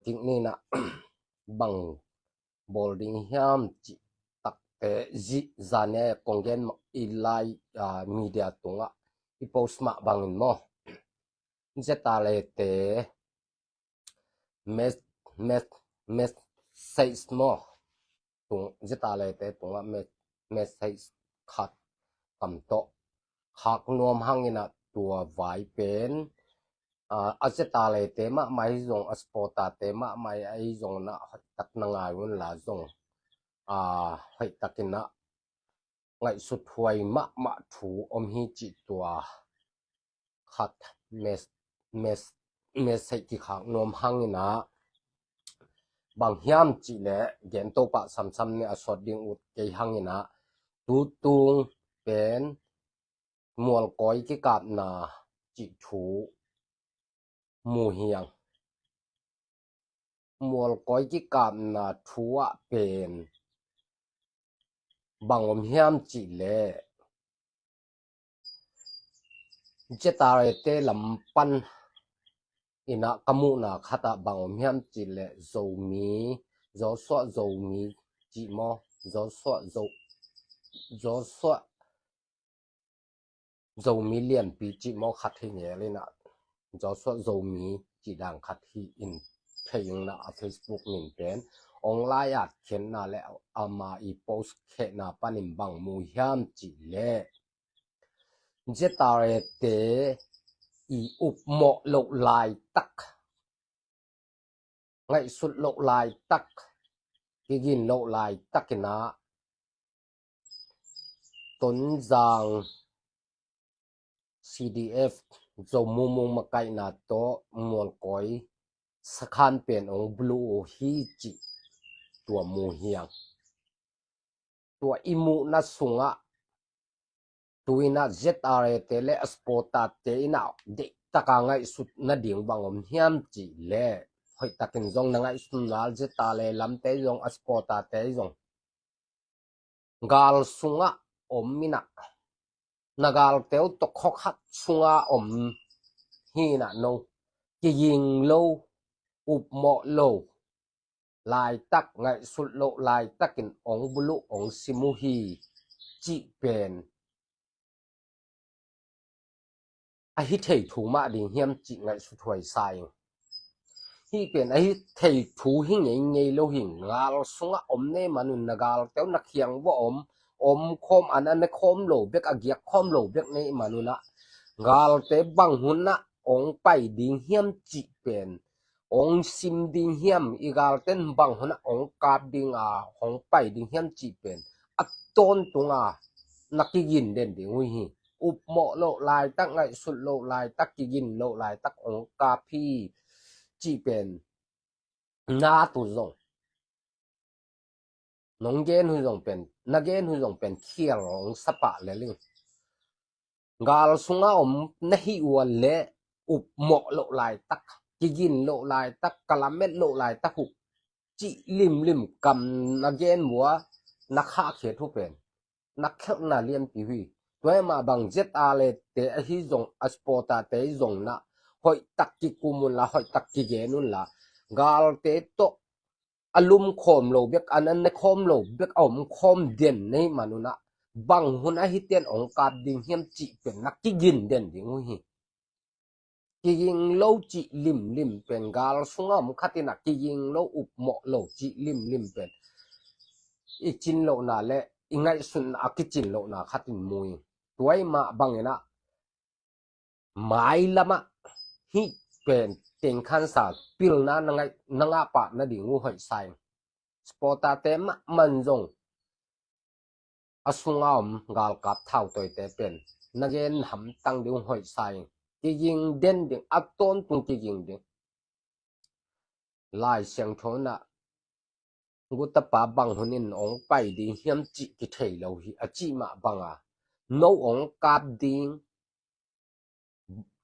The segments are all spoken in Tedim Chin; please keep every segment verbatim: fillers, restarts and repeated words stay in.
Kik nina bang bawl ding hiam cih takte zih zane kong gen i lai, ah, media tungah i post mah bangin maw. Zeta lete mes, mes, message maw. Tung, zeta lete tungah mes, message khat kam tawh khak nuam hangin ah tua vai pen, ah, a zeta lete mahmah hi zong, a supporter te mahmah hi zong na hoihtak na ngai un la zong, ah, hoihtakin ah ngaihsut huai mahmah thu om hi cih tua khat mes, mes, message kikhak nuam hangin ah bang hiam cih leh gen to pah samsam ni a sawt ding ut kei hangin ah tutung pen mualkawi kikapna cih thu mu hiang. Mualkawi kikapna thu ah pen bang om hiam cih leh Zeta lete lam pan in ah ka muhna khat ah bang om hiam cih leh Zomi, Joshua Zomi cih maw, Joshua Zo, Joshua Zomi lianpi cih maw khat hi ngel in ah, Joshua Zomi cih dang khat hi in thei ung na a Facebook min pen ong lai at khenna le ama i post khehna panin bang mu hiam cih leh Zeta lete i upmawh loh laitak, ngaihsut loh laitak, kigin loh laitak in ah Tonzang C D F Zo Mumung makaihna tawh mualkawi sakhan pen ong bulu uh hi cih tua mu hiang. Tua i muhna sungah tu in ah Zeta lete le a supporter te in ah deihtaka ngaihsut nading bang om hiam cih leh hoihtakin zong na ngaihsun lal Zeta le lamte zong a supporter te zong gal sungah om in ah na galte uh tawh khuakhat sunga om hi in ah no kiging lo, upmawh lo laitak, ngaihsut loh laitakin ong bulu ong sim uh hi cih pen a hi thei thu mah ding hiam cih ngaihsut huai sa ing. Hih pen a hi thei thu hi ngeingei lo hi. Gal sungah om nei manun na galte uh na khiang vua om, om khawm an a ne khawm lo bek, a giak khawm lo bek nei manun ah galte bang hun ah ong pai ding hiam cih pen ong sim ding hiam, i galten bang hun ah ong kap ding a ong pai ding hiam cih pen a tawntung a na kigin den ding uh hi. Upmawh loh laitak, ngaihsut loh laitak, kigin loh laitak ong kap hi cih pen na tu zong nong gen uh zong pen, na gen uh zong pen khial ong sapah lel ing. Gal sunga om na hi uh a leh upmawh loh laitak, kigin loh laitak, kalamet loh laitak uh cih limlim kam na gen uh a na khahkhiat uh pen na khelhna lianpi uh hi. Tua hi mah bang Zeta lete ahi zong, a supporter te zong na hoihtak kikum un la, hoihtak kigen un la, galte tawh a lum khawm lo bek, an an ne khawm lo bek a om khawm den nei manun ah bang hun a hiten ong kap ding hiam cih pen na kigin den ding uh hi. Kiging lo cih limlim pen gal sunga om khat in ah kiging lo, upmawh lo cih limlim pen i cin lohna le i ngaihsutna a kicin lohna khat in mu hi. Tua hi mah bangin ah mailamah hih pen tengkhansa pilna na ngah pah nading uh hoih sa ing. Supporter te mahmah zong a sunga om galkap thautawite pen na gen hamtang ding uh hoih sa ing. Kiging den ding, a tawntung kiging ding. Lai Siangtho in ah gutapa bang hun in ong pai ding hiam cih kithei lo hi a cih mah banga no ong kap ding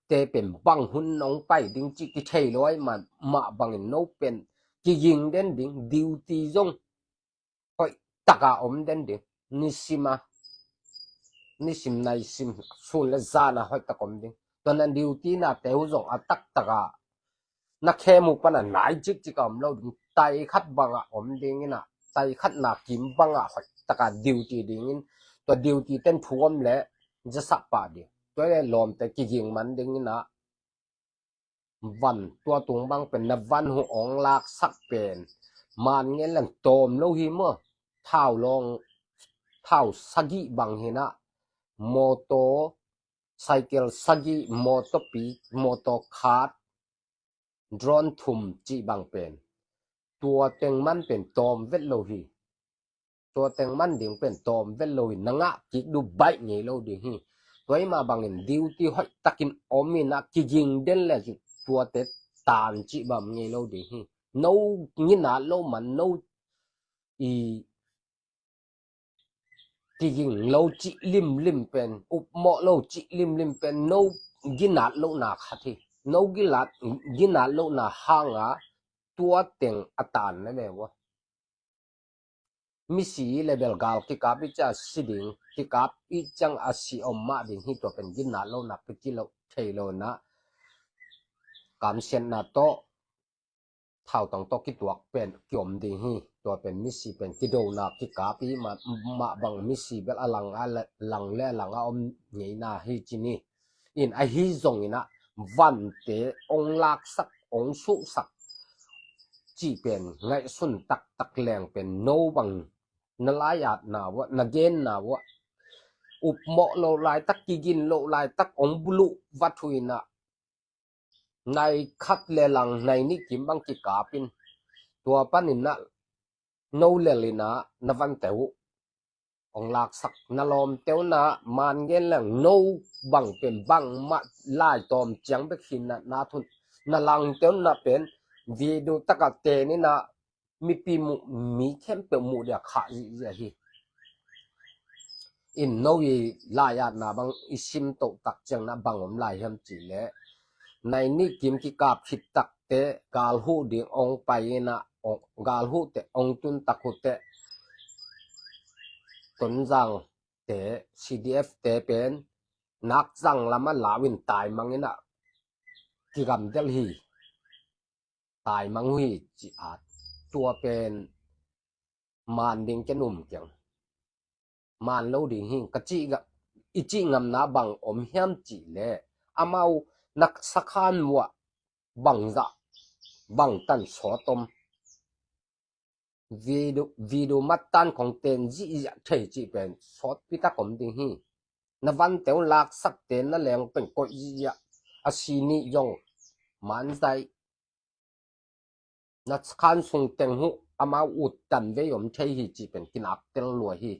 te pen bang hun ong pai ding cih kithei lo ai mah, mah bangin no pen kiging den ding, duty zong hoihtaka om den ding. Nisima, nisim naisim, sun le zana hoihtak om ding. Tuana duty nate uh zong a taktaka na khem uh pana nai cikcik a om lo ding, tai khat bangah om dingin ah, tai khat na kim bangah hoih taka duty dingin, tua duty ten thu om le zasak pah ding. Tua le lawmte kiging man dingin ah, van tua tung bang pen na van uh ong laksak pen man ngen leng tawm lo hi maw? Thau lawng, thau sagih bang hi na, motor cycle sagih, motor pi, motor khat, drone thum cih bang pen tua teng man pen tawm vet lo hi. Tua teng man ding pen tawm vet lo hi. Na ngah kik duh baih ngei lo ding hi. Tua i mah bangin duty hoih takin om in ah kiging den le tuate tan cih bang ngei lo ding hi. No ginat lo man, no i kiging lo cih limlim pen, upmawh lo cih limlim pen no ginat lohna khat hi. No ginat, ginat lohna hanga tua teng a tan na ve ua. Misi le bel gal kikap i ciang a si ding, kikap i ciang a si om mah ding hi. Tua pen ginat lohna pi kilo thei lo na, kamsiatna tawh, thautang tawh kituak pen kiom ding hi. Tua pen misi pen kidona kikap i mah, mah bang misi bel a lang a le, lang le a lang a om ngeina hi ci ni. In ahi zongin ah vante ong laksak, ong suhsak cih pen ngaihsun taktak leng pen no bang na laiatna uah, na genna uah, upmawh lo laitak, kigin lo laitak ong buluh vat uh in ah, nai khat le lang, nai nih kim bang kikap in, tua panin ah no lel in ah na vante uh ong laksak, na lawmte uh na man ngen leng no bang pen bangmah lai tawm ciang bek hi na, na thun, na langte uh na pen video takah ten in ah mipi muh, mi khempeuh muh dia khah zihziah hi. In no i laiatna bang i sim toh tak ciang na bang om lai hiam cih leh, nai nih kim kikap khit takte gal huh ding ong pai in ah, ong, gal huhte ong tun tak huhte, Tonzangte, C D F te pen Nakzang lam a lau in taimang in ah kigamdel hi. Taimang uh hi ci a, tua pen man ding ken um keng. Man lo ding hi ka cih ga, i cih ngamna bang om hiam cih leh, amau na sakhan uah bangzah, bangtan sawt om. Video, video mattan khong ten zihziah thei cih pen sawtpi tak om ding hi. Na vante uh laksakte na leng pen koih zihziah, a si nih zong manzai, na khan sung teng huh amau uttan vei om thei hi cih pen kinak tel lua hi.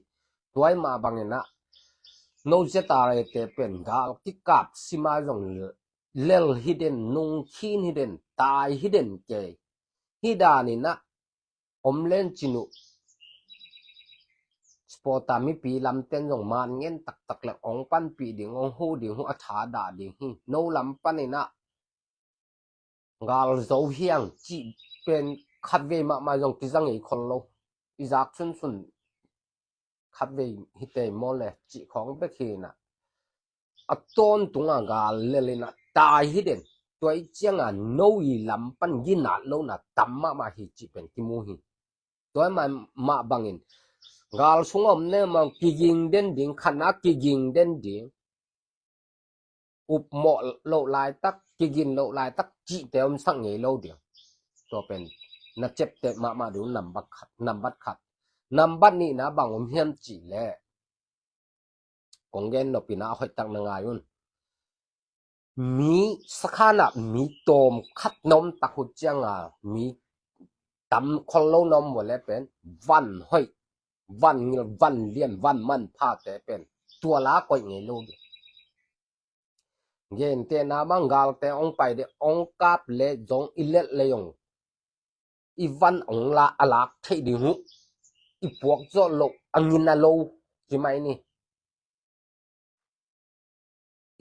Tua i mah bangin ah no Z R A te pen gal kikap sima zong lel hi den, nung khin hi den, tai hi den kei. Hi danin ah om len cin uh, sport a mipi lamten zong man ngen taktak le ong panpih ding, ong huh ding uh a thadah ding hi. No lam panin ah gal zo hiang cih pen khatvei mahmah zong kiza ngei khol lo. I zak sunsun khatvei hi tei maw le cih khawng bek hi na, a tawntunga gal lel in ah tai hi den. Tua i cianga no i lam pan ginat lohna tam mahmah hi cih pen kimu hi. Tua i mah, mah bangin gal sung om ne mah kiging den ding, khan a kiging den ding. Upmawh loh laitak, kigin loh laitak cihte omsak ngei lo ding. Tua pen na ciapteh mahmah ding uh nambat khat, nambat khat. Nambat nihna bang om hiam cih leh, kong gen nop in ah hoih tak na ngai un. Mi sakhan ah mi tawm khat na om tak uh cianga mi tam khol lo na om uh leh pen van hoih, van ngil, van lian, van manphate pen tua la koih ngei lo ding. Gentehna bang galte ong pai ding, ong kap le zong i let le zong i van ong la a lak theih ding uh. I puak zawh loh a ngina lo ci mai ni.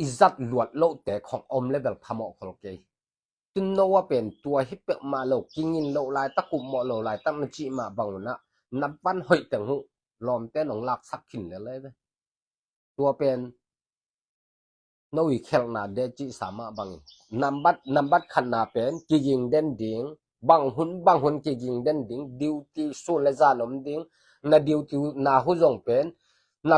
I zat luat lohte khong om le bel phamawh khol kei. Tun no a pen tua hi peuhmah lo, kingin loh laitak, upmawh loh laitak na cih mah bang un ah na van hoih teng uh lawmte nong laksak khin le le ve. Tua pen no i khelhna de cihsa mah bangin. Nambat, nambat khatna pen kiging den ding, bang hun, bang hun kiging den ding, duty sun le zan om ding, na duty na hu zong pen, na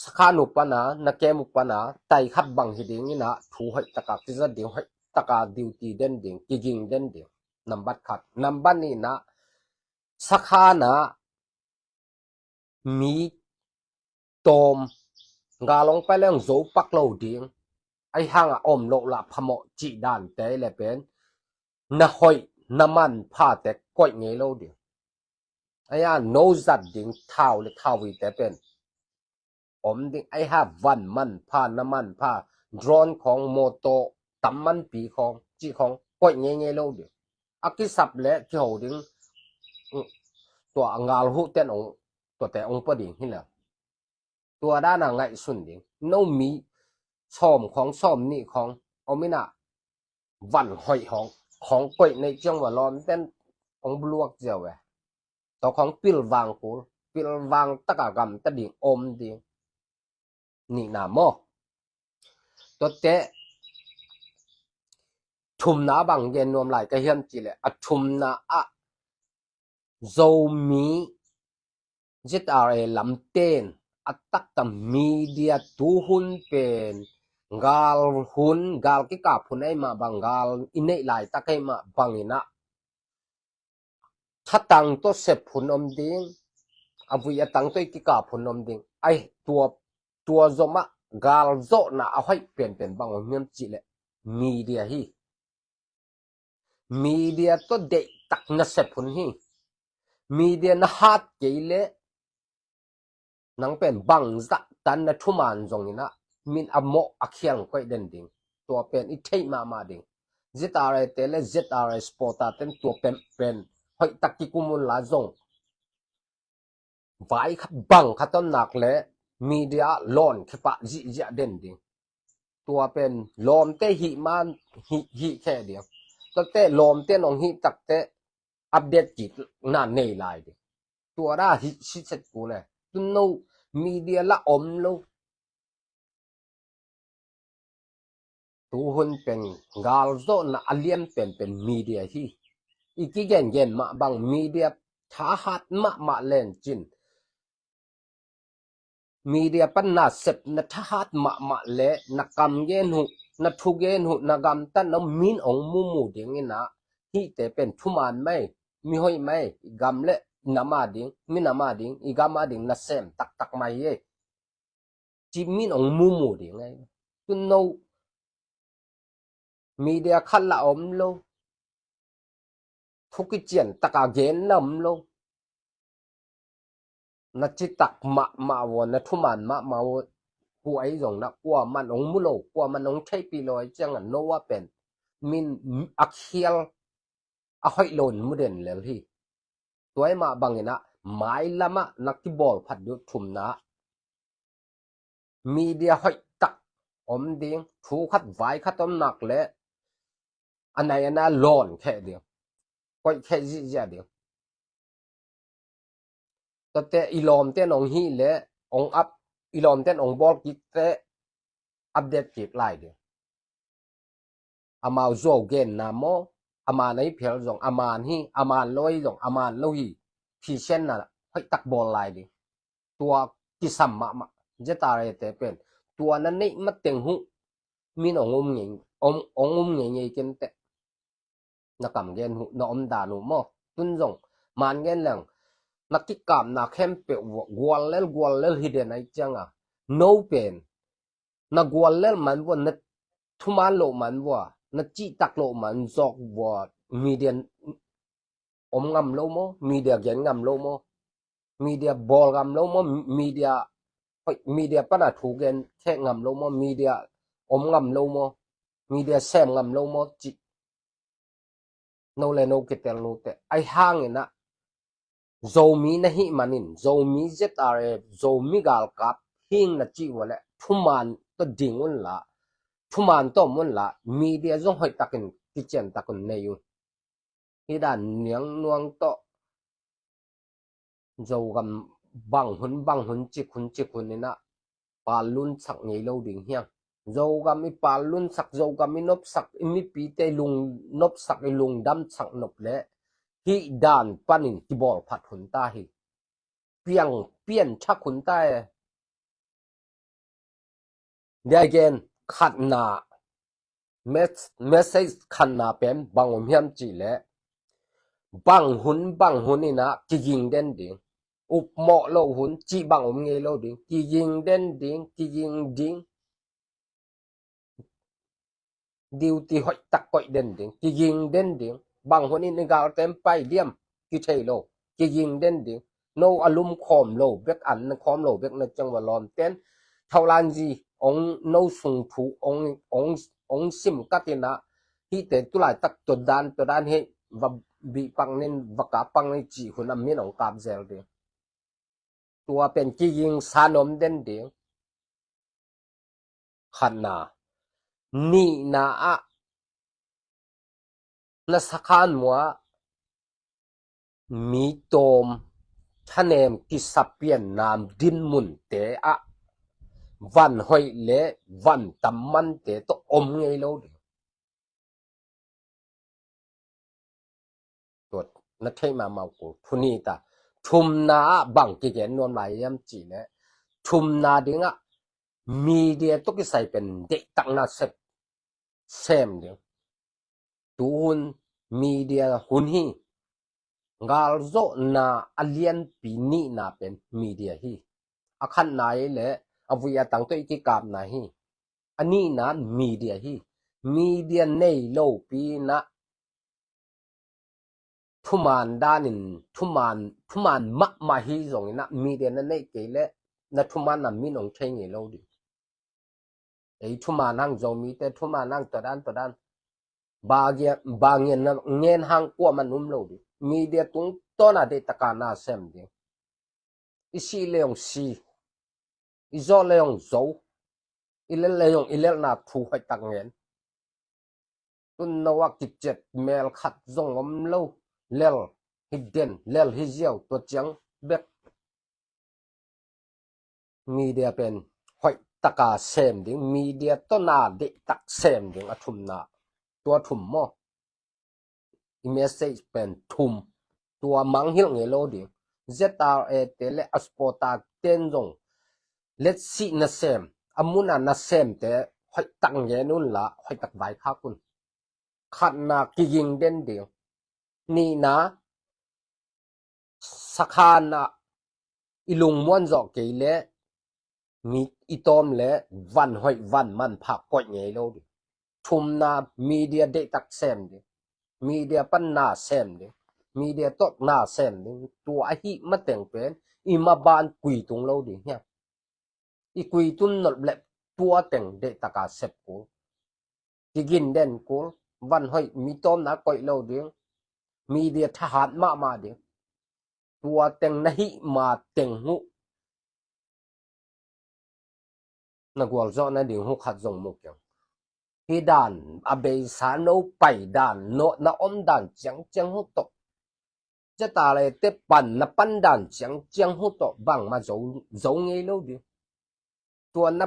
sakhan uh pana, na kem uh pana, tai khat bang hi ding ina, thu hoih taka kizat ding, hoih taka duty den ding, kiging den ding. Nambat khat. Nambat nihna, sakhana mi tawm, galong pai leng zo pak lo ding, ai hanga om loh lah phamawh cih dante le pen, na hoih, na manphate koih ngei lo ding. Aia, no zat ding thau le thau vite pen om ding, ai ha van manpha, na manpha, drone khong, motor, tam manpi khong, cih khong, koih ngei ngei lo ding. A kisap le kiho ding, tua a ngal huh ten ong, tuate ong pua ding hi le. Tua dana ngaihsun ding. No mi sawm khong, sawm nih khong, om ina, van hoih hong, khong koih neih ciang va lawm ten ong buluak ziau e. Tua khong pilvang kul, pilvang taka gamta ding om ding. Nihna maw. Tuate thumna bang gen nuam lai ka hiam cih leh, a thumna ah Zomi Z R A lamten a taktak media tuhun pen gal hun, gal kikap hun ei mah bang, gal i neih laitak ei mah bangin ah thatang tawh sep hun om ding, a vui a tang tawh i kikap hun om ding. Ai, tua, tua zomah gal zawhna a hoih penpen bang om hiam cih leh media hi. Media tawh deihtak na sep hun hi. Media na hat kei leh nang pen bangzah tan na thuman zongin ah min a mawh a khial koih den ding. Tua pen i theih mahmah ding. Z R A te le Z R A supporter ten tua pen, pen hoihtak kikum un la zong vai khat bang khat om nak le media lawn khepah zihziah den ding. Tua pen lawmte hih man hih, hih khe ding. Tuate lawmte nong hih takte update kik na nei lai ding. Tua da hih siset ku le. Tun no media la om lo. Tuhun pen gal zawhna a lian penpen media hi. I kigengen mah bang media thahat mahmah lencin. Media pan na sep na thahat mahmah le na kam gen huh, na thu gen huh, na gamtat na min ong mumu dingin ah hihte pen thuman mai, mihoih mai, i gam le nam a ding, minam a ding, i gam a ding na sem taktak mai hi. Ci min ong mumu ding ai. Tun no media khat la om lo. Thu kician taka gen la om lo. Na citak mahmah vua, na thuman mahmah vua. Kua ei zong na kua man ong mu lo, kua man ong theihpih lo ai cianga no a pen min a khial a hoih lo in mu den lel hi. Tua ei mah bangin ah mailamah na kibawl phat dih uh thumna media hoihtak om ding, thu khat vai khat om nak le a nai a na lawn kheh ding, koih kheh zihziah ding. Tuate i lawmte nong hih le ong up, i lawmte nong bawl kikte update kik lai ding. Amau zuau genna maw, a man ei phial zong a man hi, a man lo ei zong a man lo hi. Phisenna hoihtak bawl lai ding. Tua kisam mahmah. Z R A te pen tua na neih mateng huh min ong um ngei, ong, ong um ngei ngei kenteh. Na kam gen huh, na om dan uh maw. Tun zong man gen leng na kikapna khempeuh vua gual lel gual lel hi den ai cianga no pen na gual lel man vua, na thuman loh man vua, na cihtak loh man zawk vua media om ngam lo maw, media gen ngam lo maw, media bawl ngam lo maw, media, media pana thu gen kheh ngam lo maw, media om ngam lo maw, media sem ngam lo maw cih no le no kitel nute. Ai hangin ah Zomi na hih manin, Zomi Z R A, Zomi galkap hing na cih vua le thuman tawh ding un la, thuman tawh om un la, media zong hoihtakin kiciantak un nei un. Hi dan niang nuang tawh Zogam bang hun bang hun cik hun cik hun inah pal lun sak ngei lo ding hiang. Zogam i pal lunsak, Zogam i nopsak, i mipite i lung nopsak, i lungdamsak nop leh hih dan panin kibawl phat hun ta hi. Piang pian thak hun ta e. Dia gen khatna, mes-, message khatna pen bang om hiam cih leh, bang hun bang hun in ah kiging den ding. Upmawh lo hun cih bang om ngei lo ding. Kiging den ding, kiging ding. Duty hoih tak koih den ding, kiging den ding. Bang hun in i galte in pai diam kithei lo, kiging den ding. No a lum khawm lo bek, an na khawm lo bek na ciang va lawmten thaulangzi ong, no sung thu ong, ong, ong sim katin ah, hihte tulaitak tua dan, tua dan hi, va bih pak ning, va kap pak ning cih hun a min ong kap zel ding. Tua pen kiging san om den ding. Khatna. Nihna ah, na sakhan muah mi tawm thanem kisapian nam dinmunte ah van hoih le van tam mante tawh om ngei lo ding. Tua na theih mahmah uh kul. Thuni ta, thumna ah bang kigen nuam lai hiam cih leh, thumna dingah media tawh kisai pen deihtakna sep sem ding. Tu hun media hun hi. Galzawhna a lianpi nihna pen media hi. A khatna hi leh a vui a tang tawh i kikapna hi. A nihna media hi. Media nei lopi in ah thuman danin, thuman, thuman mahmah hi zongin ah media na neih kei leh na thumanna min ong thei ngei lo ding. Ei thuman hang, Zomite thuman hang, tua dan, tua dan. Ba gen, ba gen na ngen hang kuaman um lo ding. Media tungtawn a deihtak a na sem ding. I sih leh ong si, i zawh leh ong zo, i lel leh ong, i lelna thu hoihtak ngen. Tun no ah kiciat mel khat zong om lo. Lel hi den, lel hi ziau, tua ciang bek. Media pen hoihtaka sem ding, media tawh na deihtak sem ding, a thumna. Tua thum maw? I message pen thum. Tua mangngilh ngei lo ding. Z R A te le a supporter ten zong letsih nasem, a muna nasemte hoihtak ngen unla, hoihtak vaikhak un. Khatna, kiging den ding. Nihna, sakhanah i lungmuan zawh kei leh mi i tawm leh van hoih van manpha koih ngei lo ding. Thumna, media deihtak sem ding. Media pan na sem ding. Media tawh na sem ding. Tua ahih mateng pen i maban kuitung lo ding hiam? I kuitung nop leh tua teng deihtak a sep kul. Kigin den kul. Van hoih, mi tawmna koih lo ding. Media thahat mahmah ding. Tua teng na hih ma teng uh na gualzawh nading uh khat zong mu keng. Hih dan, a beisa no pai dan, no na om dan ciangciang uh tawh, Z R A te pan na pan dan ciangciang uh tawh bangmah zo, zo ngei lo ding. Tua na,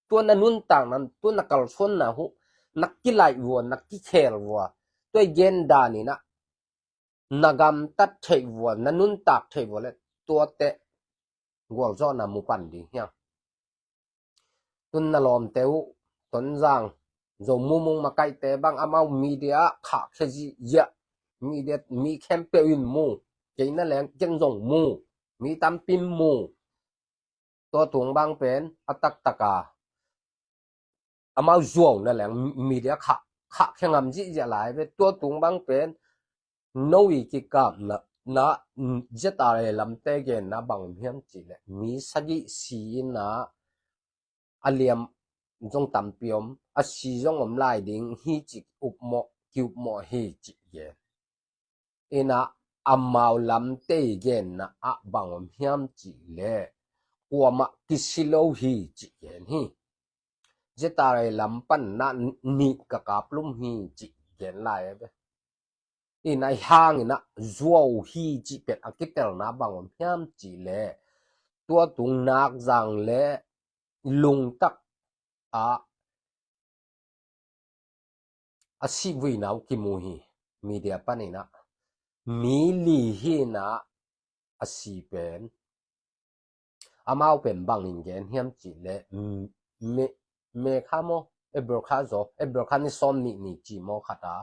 tua na nuntakna, tua na kalsuanna uh na kilaih vua, na kikhel vua, tua i gen dan in ah na gamtat theih vua, na nuntak theih vua leh tuate gualzawhna mu pan ding hiam? Tun na lawmte uh, Tonzang, Zo Mumung makaihte bang amau media ah khahkhia ziahziah. Media mi khempeuh in mu. Kei na leng ken zong mu. Mi tampi in mu. Tua tung bang pen a taktak a amau zuau na leng media khah, khahkhia ngam ziahziah lai ve. Tua tung bang pen no i kikapna, na, Z R A lamte genna bang hiam cih leh, mi sagih si in ah a liam zong tampi om, a si zong om lai ding hi cih upmawh, kiupmawh hi cih gen. In ah amau lamte i genna ah bang om hiam cih leh, kuamah kisi lo hi cih gen hi. Z R A lam pan na nih ka kaplum hi cih gen lai a ve. In ah hih hangin ah zuau hi cih pen a kitelna bang om hiam cih leh, tua tung nakzang le lungtak ah a sih vuina uh kimu hi. Media panin ah mi li hi in ah a si pen, amau pen bangin gen hiam cih leh, mm, me, me kha maw, April kha zaw, April kha ni sawm nih ni ci maw khat a,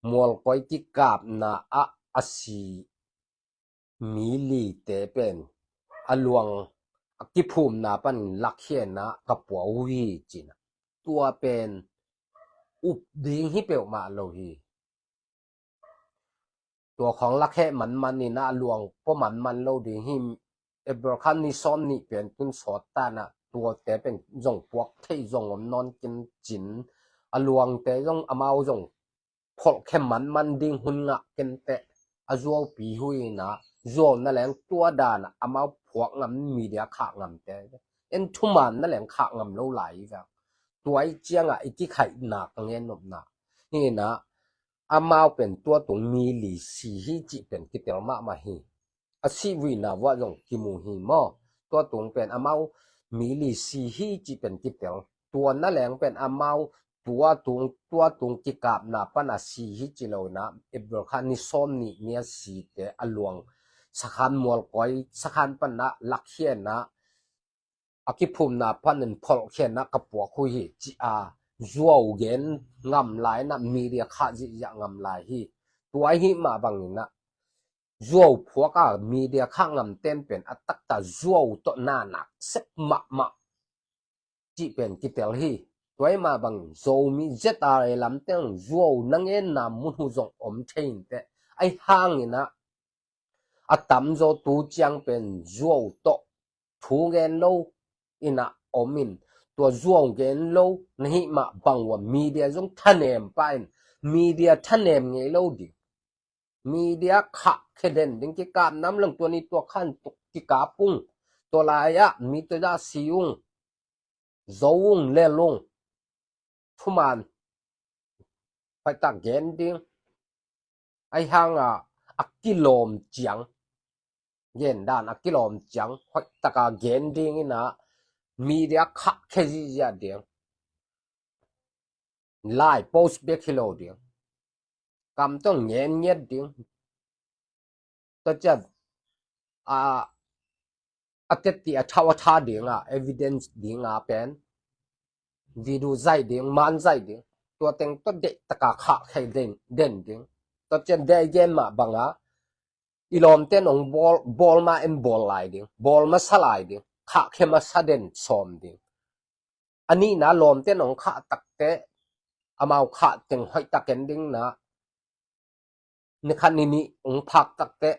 mualkoi kikapna ah a si mi lite pen a luang a kiphumna panin lakhia in ah ka pua uh hi ci in ah. Tua pen up ding hi peuhmah lo hi. Tua khawng lakhia manman in ah a luang pua manman lo ding hi. April kha ni sawm nih pen tun sawt ta in ah tuate pen zong puak thei zong om nawn kei in cin, a luangte zong amau zong pholhkhia manman ding hun ngah kei in teh, a zuaupi hui in ah zuau na leng tua dan ah amau phuak ngam, media khah ngamte en thuman na leng khah ngam lo lai hi vang. Tua i ciangah i kikhaihna ka ngen nopna hi in ah, amau pen tua tung mi li si hi cih pen kitel mahmah hi. A sih vuina vuah zong kimu hi maw. Tua tung pen amau mi li si hi cih pen kitel. Tua na leng pen amau tua tung, tua tung kikapna pan a si hi ci lo in ah, April kha ni sawm nih ni a site a luang sakhan, mualkoi sakhan pan ah lakhia in ah a kiphumna panin pholhkhia in ah ka puak uh hi ci a zuau gen ngam lai in ah media khah zihziah ngam lai hi. Tua ahih mah bangin ah zuau phuak a media khah ngamten pen a taktak zuau tawh na nak sep mahmah cih pen kitel hi. Tua ahih mah bangin Zomi Z R A lamteng zuau na ngenna mun uh zong om thei in teh, ahi hangin ah a tamzaw tu ciang pen zuau tawh thu gen lo in ah om in, tua zuau gen lo na hih mah bang uh a media zong thanem pah in, media thanem ngei lo ding. Media khah khia den ding, kikap nam lang tua ni tua khan tuk kikap ung, tua lai ah mi tua dah si ung, zo ung, lel ung, thuman hoihtak gen ding. Ahi hang a, a kilawm ciang, gen dan a kilawm ciang hoihtak a gen ding in ah media khah khia zihziah ding. Lai post bek hi lo ding. Kam tawh ngen ngiat ding. Tua ciang a, a tetti a thau a tha ding a, evidence ding a pen video zaih ding, man zaih ding. Tua teng tawh deihtak a khah khia den, den ding. Tua ciang deih gen mah bang a, i lawmten hong bawl, bawl ma en bawl lai ding, bawl masa lai ding, khah khia masa den sawm ding. A nihna lawmten hong khah tak teh, amau khah teng hoihtak en ding in ah, ni khat ni nih hong phak tak teh,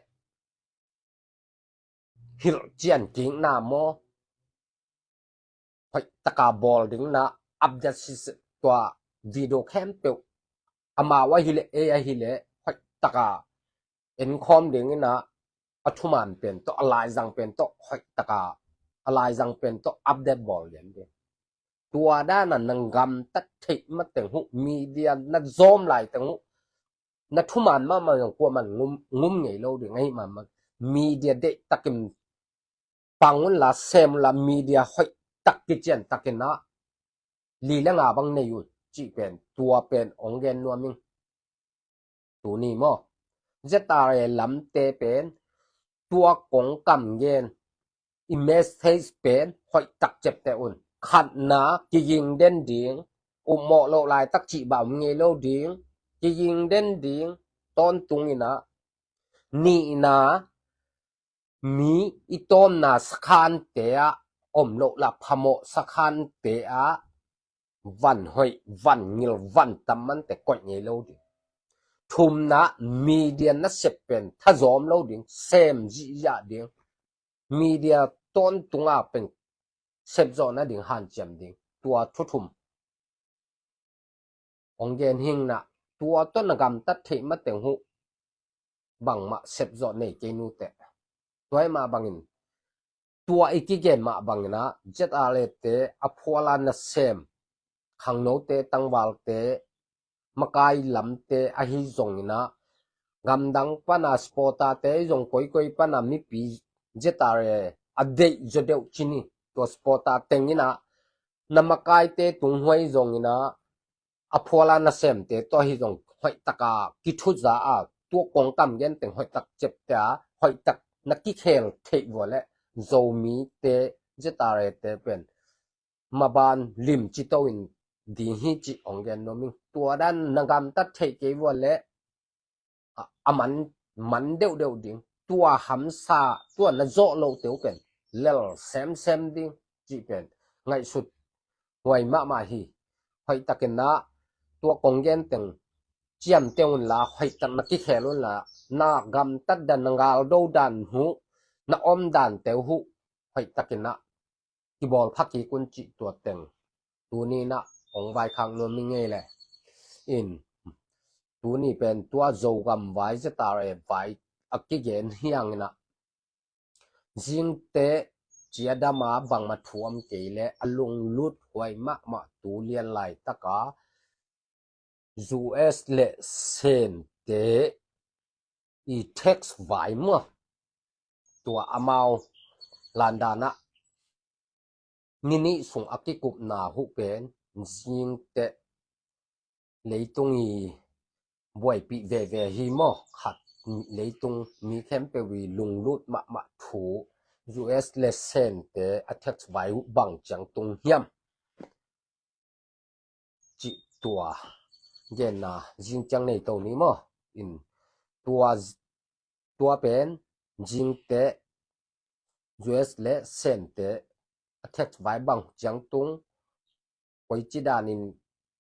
hilh cian kikna maw, hoihtak a bawl ding in ah, update siseh, tua video khempeuh amau ahih leh, ei ahih leh hoihtak a enkhawm ding in ah, a thuman pen tawh, a laizang pen tawh hoihtak a, a laizang pen tawh update bawl lian ding. Tua dan a na gamtat theih mateng uh media na zawm laiteng uh, na thuman mahmah zong kuaman ngum, ngum ngei lo ding ahih mahmah. Media deihtakin pang unla, sem unla, media hoihtak kiciantakin ah li le nga bang nei un cih pen, tua pen hong gen nuam ing. Tuni maw, Z R A lamte pen tua kong kam gen, i message pen hoihtak ciapteh un. Khatna, kiging den ding, upmawh loh laitak cih bang om ngei lo ding, kiging den ding, tawntung in ah. Nihna, mi i tawmna sakhante ah om loh la phamawh sakhante ah van hoih, van ngil, van tam mante koih ngei lo ding. Thumna, media nasep pen thazawm lo ding, sem zihziah ding. Media tawntung a pen sepzawh nading hanciam ding. Tua thu thum hong gen hi ing in ah, tua tawh na gamtat theih mateng uh bangmah sepzawh nei kei ni uh teh. Tua ahih mah bangin, tua i kigen mah bangin ah, Z R A te a phual a nasem, khangnote, tangvalte, makai lamte ahi zongin ah, gamdang pan a supporter-te zong, koikoi pan a mipi Z R A a deih zaw deuh ci ni. Tua supporter teng in ah, na makaite tungah zongin ah, a phuala nasemte tawh hi zong hoih taka kithuza a, tua kongkam genteng hoih tak ciapte a, hoih tak na kikhel theih vua le Zomite Z R A te pen maban lim ci to in ding hi ci ong gen nuam ing. Tua dan na gamtat theih kei vua le a, a man, man deuhdeuh ding. Tua hamsa, tua na zawh loh teu pen lel semsem ding cih pen ngaihsut huai mahmah hi. Hoih takin ah tua kong genteng ciamteh unla, hoih tak na kikhel unla, na gamtat dan, na galdo dan uh, na om dan teu uh hoih takin ah kibawl pha kik un cih tua teng tuni in ah ong vaikhak nuam ing ei le. In tuni pen tua Zogam vai, Z R A vai a kigen hi hangin ah, zingte ciadam a bangmah thu om kei le a lunglut huai mahmah tu lian laitaka U S le Sente i tax vai maw, tua amau landan ah ni nih sung a kikupna uh pen zingte leitung i buaipih veve hi maw, khat leitung mi khempeuh i lunglut mahmah thu U S le Sente a tax vai uh bang ciang tung hiam cih tua genna zing ciang nei to ni maw. In tua, tua pen zingte U S le Sente a tax vai bang ciang tung, koici danin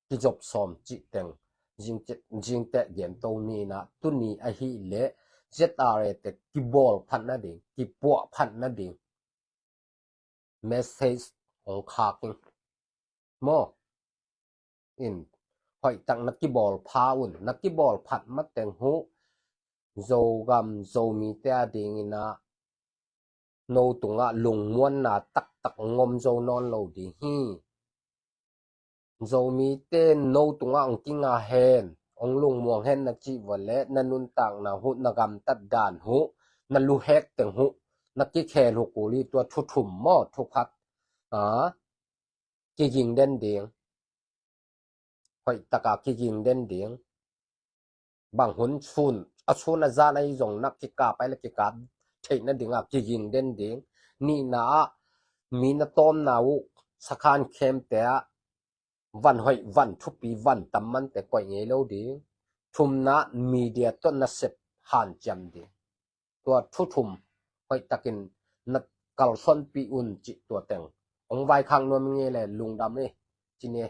kizop sawm cih teng zing, zingte gen to ni in ah, tuni ahih leh Z R A te kibawl phat nading, kipuah phat nading message ong khak ing maw. In hoih tak na kibawl pha un, na kibawl phat mateng uh Zogam Zomite a dingin ah no tungah lungmuanna taktak ong om zo nawn lo ding hi. Zomite no tungah ong kinga hen, ong lungmuang hen na cih vua le na nuntakna uh, na gamtat dan uh, na luhek teng uh, na kikhel uh kul hi. Tua thu thum maw, thu khat a kiging den ding. Hoih taka kiging den ding. Bang hun sun, a sun a zan ahi zong na kikap ai le kikap theih nading a kiging den ding. Nihna ah mi na tawmna uh sakhan khemte ah van hoih, van thupi, van tam mante koih ngei lo ding. Thumna media tawh nasep hanciam ding. Tua thu thum hoih takin na kalsuanpih un cih tua teng ong vaikhak nuam ing ei le, lungdam ei ci ni.